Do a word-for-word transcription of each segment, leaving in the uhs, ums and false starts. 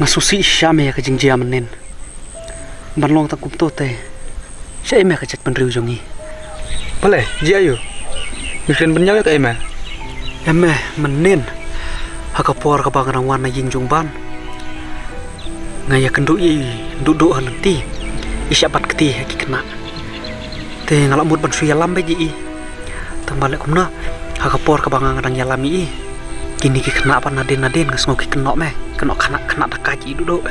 Nga sngewsih shisha me ïa ka jingjia mynnin. Ban long tang kumto te, shaei me ka jaitbynriew jong ngi? Balei, jia aiu? Ngi kren bynñiaw ïa kaei me? Em me, mynnin, ha ka por kaba nga dang wan na ïing jong u Ban, nga ïakynduh ïa i Duhduh ha lynti. I shah bat kti ha ki khynnah. Te nga la mut ban shu ïalam beit ïa i. Tang ba leh kumno, ha ka por kaba nga, nga dang ïalam ïa i, kine ki khynnah pat nadien nadien nga sngew ki kynnoh me, kynnoh khynnah, khynnah da kait ïa i Duhduh.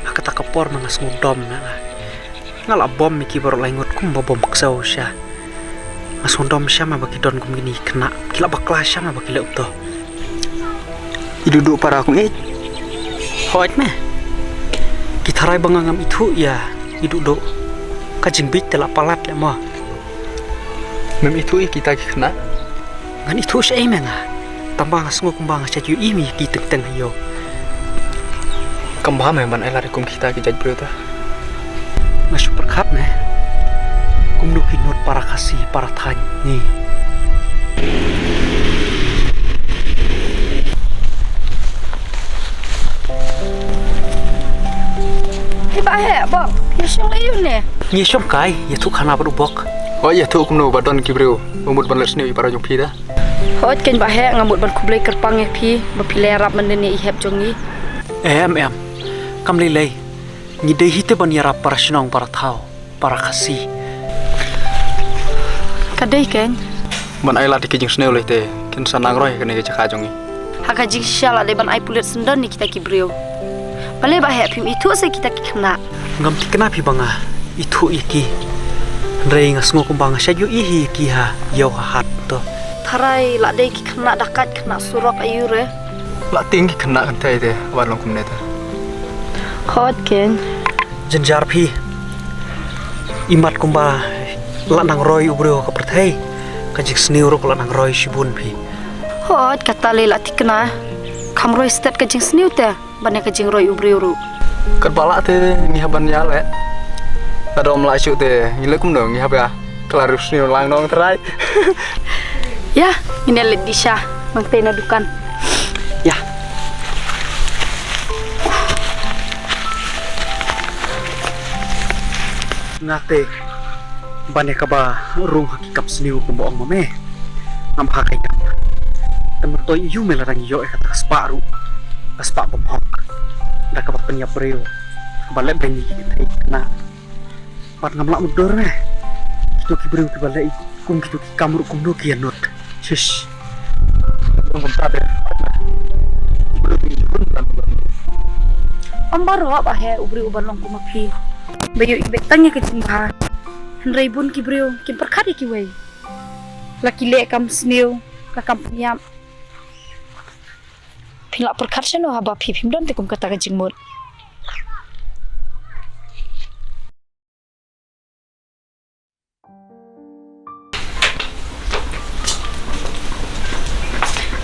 Ha kata ka por ma nga sngew dom na nga. Nga la bom ïa ki baroh lai ngut kumba bom ksew sha. Nga sngew dom sha ma ba ki don kum kine ki khynnah, ki la bakla sha ma ba ki leh kumto. I Duhduh para kum ïeit. Hooid me. Ki tharai ba nga ngam ithuh ïa i Duhduh, ka jingbit te la palat leh mo. Mem ithuh ïa kita ki khynnah? Ngan ithuh shaei me nga. Tang ba nga sngew kumba nga shait ïohi me ïa ki teng teng ha ïew. Kam bha me ban ai lad kum kita ki jaitbynriew te. Nga shu pyrkhat me. Kumno ki nud para Khasi, para thaiñ ngi. Hei, Bah Heh, Bok, ïa shong lei ïa une. Ngi shong kai, ïathuh khana bad u Bok. Hooid, ïathuh kumno ba don ki briew ba mut ban leh sniew ïa i para jong phi da. Hooid keiñ Bah Heh, nga mut ban khublei kyrpang ïa phi ba phi la ïarap mynnin ïa i hep jong ngi. Em, em. Kam lei lei. Ngi dei hi te ban ïarap para shnong, para thaw, para Khasi. Ka dei keiñ. Ban ai lad ïa ki jingsniew lei te kin sa nang roi ha kane ka jaka jong ngi. Ha ka jingshisha la dei ban ai pulit syndon ïa kita ki briew. Balei Bah Heh, phim ithuh sa ïa kita ki khynnah? Ngam thikna phi ba nga ithuh ïa ki. Hynrei nga sngew kumba nga shait ïohi hi ïa ki ha ïew ha hat to. Tharai la dei ki khynnah da kait, khynnah surok aiu re. La tieng ki khynnah kynthei te, wat long kumne te. Hooid keiñ. Jynjar phi. Imat kumba la nang roi u briew ha ka pyrthei, ka jingsniew ruh la nang roi shibun phi. Hooid, kata lei la thikna. Kham roi stet ka jingsniew te ban ïa ka jingroi u briew ruh. Katba lah te ngi hap ban ïaleh. Lada ym lah shuh te ngi leh kumno, ngi hap ïa kylla ruh sniew lang nongtrai. Ïa, ngin ïaleit dih sha, nangtei na dukan. Ïa. Nga te ban ïa kaba rung ha ki kam sniew kumba ong ma me. Ngam bha ka ïap. Te mynta ïa me la dang ïoh ïa kata ka spah ruh, ka spah bymhok, da kaba pynïap briew, kaba leh beiñ ïa ki kynthei khynnah. Bad ngam lah mutdur me. Kito ki briew kiba leh kum kito ki kam ruh kumno ki ïanud. Shish. Ym baroh Bah Heh u briew uba long kum ma phi ba ïohi beit tang ïa ka jingbha. Hynrei bun ki briew kim pyrkhat ïa kiwei. La ki leh kam sniew, la kam pynïap. Phin lah pyrkhat shano haba phi phim don te kum kata ka jingmut.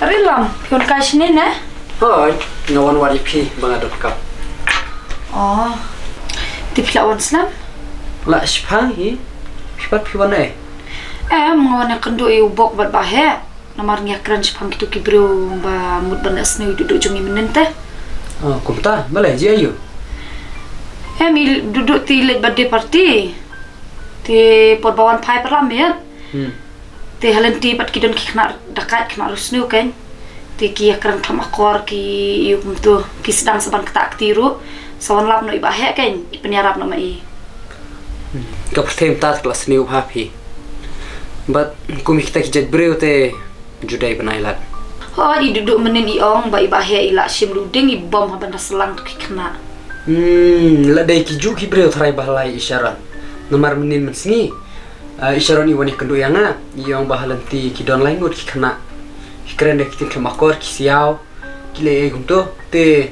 Rilom, phi wan kai shane ne? Hooid, nga wan wad ïa phi ba nga don kap. Oh. Te phi lah wan slem? Lah shipang hi. Phi pat phi wan ei? Em, nga wan ïakynduh ïa u Bok bad Bah Heh. Namar ngi ïakren shaphang kito ki briew ba mut ban leh sniew ïa i Duhduh jong ngi mynnin te. Oh, kumta, balei, jia aiu? Em, i Duhduh te i leit birthday party. Te por ba wan phai palam ïa. Hmm. Te ha lynti pat ki don ki khynnah da kait, khynnah riewsniew keiñ. Te ki ïakren khlem akor ki ïa kumto, ki sdang sa ban ktah kti ruh. Sa wan lap noh i Bah Heh keiñ, i pynïarap noh ma i. Hmm. Ka pyrthei mynta ka la sniew bha phi. Bad kum ïa kita ki jait briew te ju dei ban ai lad. Hooid, i Duhduh mynnin i ong ba i Bah Heh i lah shim luh ding, i bom ha ban da slang to ki khynnah. Hmm, la dei kijuh ki briew tharai ba la ïa i Sharon. Namar mynnin mynsngi, ah, i Sharon i wan ïakynduh ïa nga, i ong ba ha lynti ki don lai ngut ki khynnah. Ki kren da ki ktien khlem akor, ki siaw. Ki leh ei kumto, te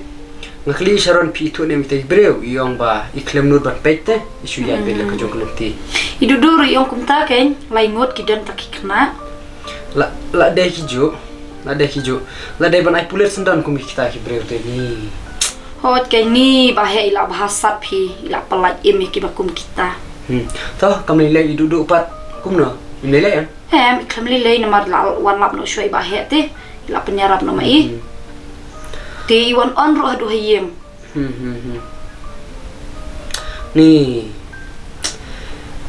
nga kylli i Sharon phi ithuh ne em ïa kita ki briew, i ong ba i khlem nud ban peit te, i shu ïaid beit la ka jong ka lynti. I Duhduh ruh i ong kumta keiñ, lai ngut ki don ta ki khynnah. La, la dei kijuh, la dei kijuh. La dei ban ai pulit syndon kum ïa kita ki briew te ni. Hooid keiñ ni Bah Heh i lah bha sat phi, i lah pyllait im ïa kiba kum kita. Hmm. To, kam lei lei i Duhduh pat, kumno? Im lei lei em? Em, i khlem lei lei namar la wan lap noh shuwa i Bah Heh te, i la pynïarap noh ma i. Hmm. Te i wan on ruh haduh ha ïing. Hmm, hmm, hmm. Ni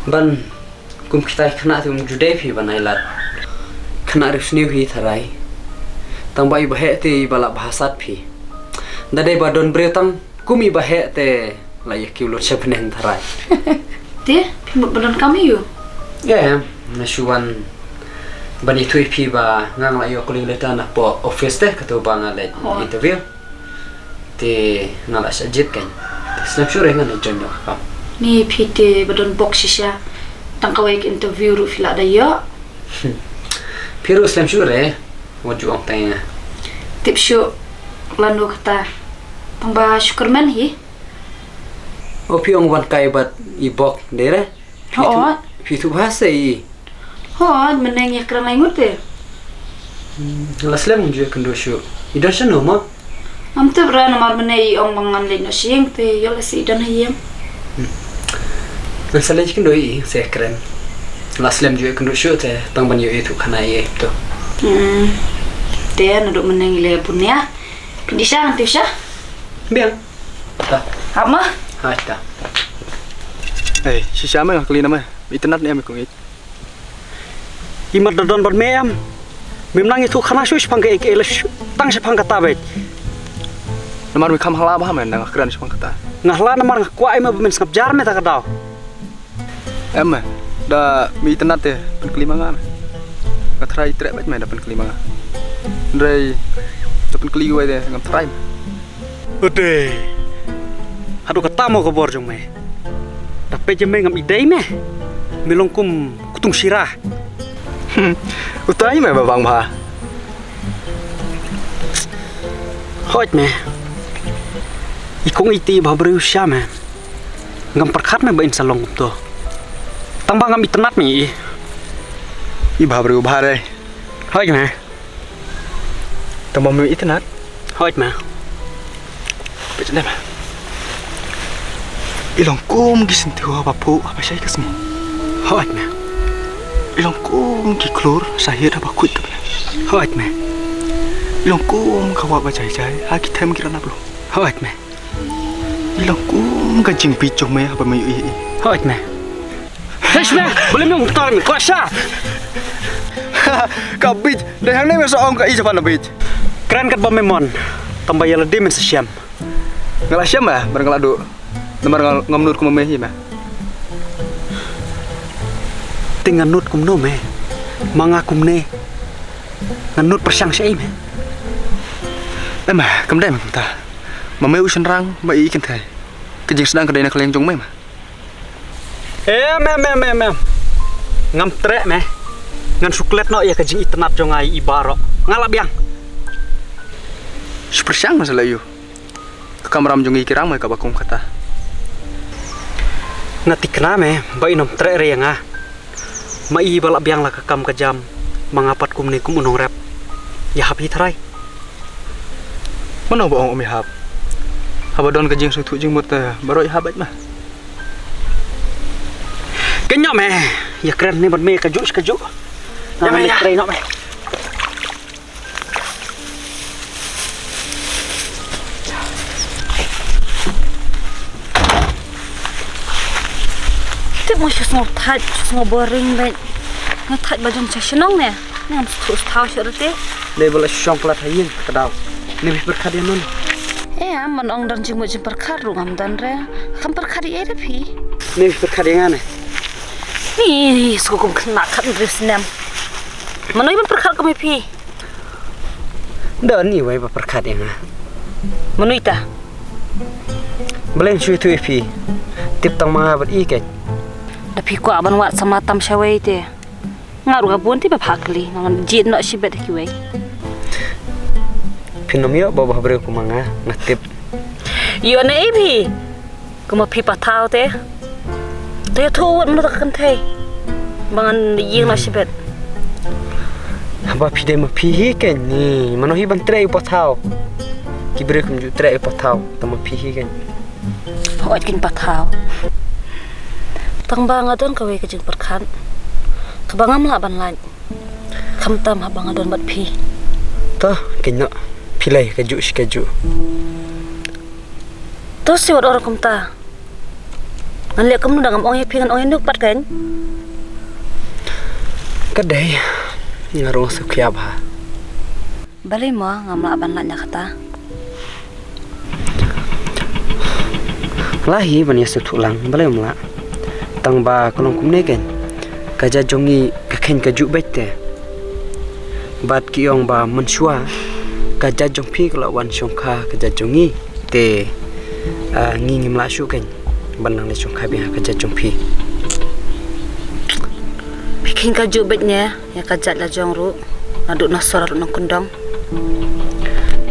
ban kum kita i khynnah te um ju dei phi ban ai lad. Khynnah riewsniew hi tharai. Tang ba i ba heh te i ba lah bha sat phi. Da dei ba don briew tang kum i ba heh te la ïa kiew lut sha bneng tharai. Te phi mut ba don kam hi ïu? Em, nga shu wan ban ïathuh ïa phi ba nga la ïoh calling letter na poh office te, kato ba nga leit interview. Te nga la shah jied kan. Te slem shuh re ngan ïa join noh ka kam. Ni phi te ba don bok shisha. Tang kawei ka interview ruh phi la da ïoh. Phi ruh slem shuh re. Wat ju ong tang ïa nga. Tip shuh lano kata. Tang ba shu kyrmen hi. O phi ong wan kai bad i bok de re. Phi tu, phi tu bha se i. Hooid, mynne ngi kren lai ngut te. Hmm, la slem ju kynduh shuh. I don shano mo? Ngam tip re namar mynne i ong ba ngan leit noh sha ïing te ïoh lehse i don ha ïing. Hmm. Ngan sa leit kynduh i se kren. La slem ju kynduh shuh te tang ban ïoh i tu khana i tu. Hmm. Te naduh mynne ngi le bun ïa. Pyndiah sha ngan tu sha. Biang. Ta. Hap ma? Ha ta. Ei, shisha me nga kylli na me. Itynnad ne em kong ïeit. I mat da don bad me em. Mem nang ïathuh khana shuh shaphang ka ei ka ei la shuh tang shaphang kata beit. Namar me kham hla bha me nang kren shaphang kata. Nga hla namar nga kwah ei me ba men sngap jar me ta ka daw. Em me, da me itynnad te pynkylli ma nga me. Nga tharai treh beit me da pynkylli ma nga. Hynrei da pynkylli wei te ngam tharai me. Ode. Haduh kata mo ka bor jong me. Da peit ïa me ngam i dei me. Me long kum ktung shira. Utai me ba bang bha. Hooid me. I kong iti ba briew sha me. Ngam pyrkhat me ba in sa long kumto. Tang ba ngam itynnad me i. I ba briew ba re. Hooid me. Tang ba me itynnad. Hooid me. Peit ne me. I long kum ki syntiew haba phuh haba shai ka sngi. Hooid me. I long kum ki khlur sahit haba khuid ka bneng. Hooid me. I long kum ka wah ba jai jai ha ki them ki ranap lum. Hooid me. I long kum ka jingbit jong me haba me ïohi. Hooid me. Hei shme, balei me ong tar me kwah sha. Ka bit, dei hangne me sa ong ka i japan na bit. Kren kat ba me mon. Tang ba ïa lade men sa shem. Nga la shem me, bar nga la duh. Namar nga ngam nud kumno me hi me. Te nga nud kumno me. Ma nga kumne. Nga nud pyrshang sha ei me. Em me, kam dei me kumta. Ma me u shynrang, ma i kynthei. Ka jingsdang ka dei na ka liang jong me ma. Em, em, em, em, em. Ngam treh me. Ngan shu klet noh ïa ka jingitynnad jong nga ïa i baroh. Nga la biang. Shu pyrshang ma sa la ïoh. Ka kamram jong i ki rang me kaba kum kata. Nga thikna me ba in ym treh re ïa nga. Ma i ba la biang la ka kam ka jam. Ma nga pat kumne kum u nongrep. Ïa hap hi tharai. Mano ba ong ym ïahap? Haba don ka jingsngewthuh jingmut te baroh ïahap beit ma. Kynnoh me, ïa kren ne bad me kajuh shi kajuh. Ïa me, ïa. Trei noh me. Tip mo shu sngew thait, shu sngew boring beit. Nga thait ba jong cha shnong ne. Ngam sngewthuh sngewthaw shuh ruh te. Dei ba la shong palat ha ïing ka daw. Ne phi pyrkhat ïa nga ne? Eh, am man ong don jingmut jingpyrkhat ruh ngam don re. Kham pyrkhat ïa ei re phi? Ne phi pyrkhat ïa nga ne? Ni, sngewkum khynnah khathynriew snem. Mano i ban pyrkhat kum ïa phi? Don iwei ba pyrkhat ïa nga. Mano ita? Balei shu ïathuh ïa phi? Tip tang ma nga bad i keiñ. Da phi kwah ban wad samla tam shawei te. Nga ruh ka bun te ba pha kylli, ngan jied noh shibit ha kiwei. Phin ym ïoh ba bah briew kum ma nga, nga tip. Ïoh na ei phi? Kum ma phi pathaw te. Te ïathuh wat mano ta ka kynthei. Ba ngan ïeng noh shibit. Haba phi dei ma phi hi keiñ ni, mano hi ban treh ïa u pathaw. Ki briew kim ju treh ïa u pathaw, tang ma phi hi keiñ. Hooid keiñ pathaw. Tang ba nga don kawei ka jingpyrkhat. Kaba ngam lah ban lait. Khamtam haba nga don bad phi. To, kynnoh. Phi lei kajuh shi kajuh. To shu wat ong kumta. Ngan leh kumno, da ngam ong ïa phi ngan ong ïa u Nuk pat keiñ. Ka dei, nga ruh nga sngewkhia bha. Balei mo ngam lah ban lait na kata? Lah hi ban ïa sngewthuh lang, balei ym lah. Tang ba ka long kumne keiñ. Ka jait jong ngi ka kheiñ kajuh beit te. Bad ki ong ba mynshuwa ka jait jong phi ka la wan shongkha ka jait jong ngi. Te, ah, ngi ngim lah shuh keiñ ban nang leit shongkha biang ha ka jait jong phi. Phi kheiñ kajuh beit ne ïa ka jait la jong ruh, naduh na sor ruh nongkyndong.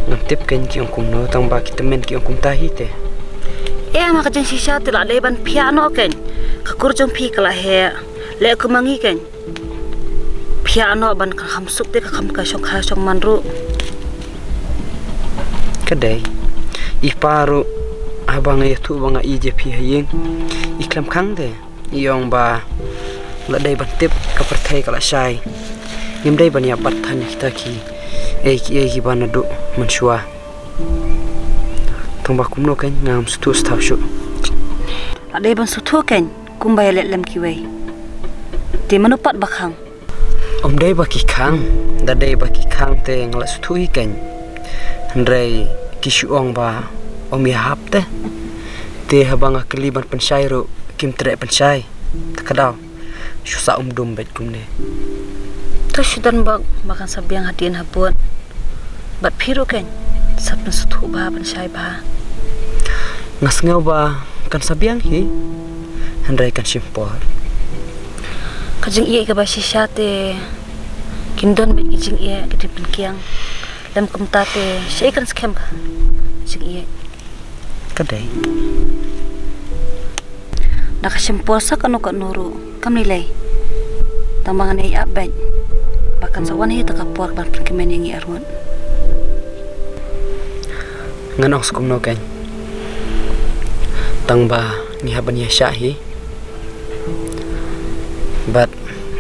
Ngam tip keiñ ki ong kumno, tang ba ki tymmen ki ong kumta hi te. Em, ha ka jingshisha te la dei ban phiah noh keiñ. Ka kur jong phi ka la heh. Leh kum ma ngi keiñ. Phiah noh ban kan kham suk te ka kham ka shongkha shongman ruh. Ka dei. I pa ruh haba nga ïathuh ba nga ïeit ïa phi ha ïing, i khlem khang te. I ong ba la dei ban tip ka pyrthei ka la shai. Ngim dei ban ïa bat than ïa kita kiei kiei kiba naduh mynshuwa. Tang ba kumno keiñ ngam sngewthuh shuh. La dei ban sngewthuh keiñ kumba ïaleh lem kiwei. Te mano pat ba khang? Ym dei ba ki khang, da dei ba ki khang te nga la sngewthuh hi keiñ. Hynrei ki shu ong ba ym ïahap te. Te haba nga kylli ban pynshai ruh kim treh pynshai. Te ka daw shu sa um dum beit kumne. To shu don bok ba kan sa biang hadien habud. Bad phi ruh keiñ sa pynsngewthuh bha, pynshai bha. Nga sngew ba kan sa biang hi. Hynrei kan shim por. Ka jingïeit kaba shisha te kin don beit ki jingïeit ki dei pynkiang. Lem kumta te shaei kan skhem ka jingïeit. Ka dei. Da ka shim por sa kano kano ruh kam lei lei. Tang ba ngan ïai ap beit ba kan sa wan hi ta ka por ban pynkmen ïa ngi arngut. Ngan ong sa kumno keiñ. Tang ba ngi hap ban ïaishah hi. Bad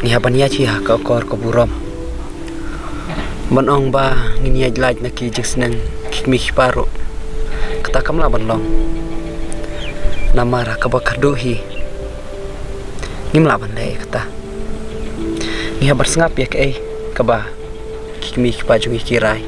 ngi hap ban ïaid hi ha ka akor ka burom. Ban ong ba ngin ïaid lait na ki jingsneng ki kmie ki kpa ruh, kata kam lah ban long. Namar ha kaba kyrduh hi ngim lah ban leh kata. Ngi hap ban sngap ïa kaei kaba ki kmie ki kpa jong ngi ki rai.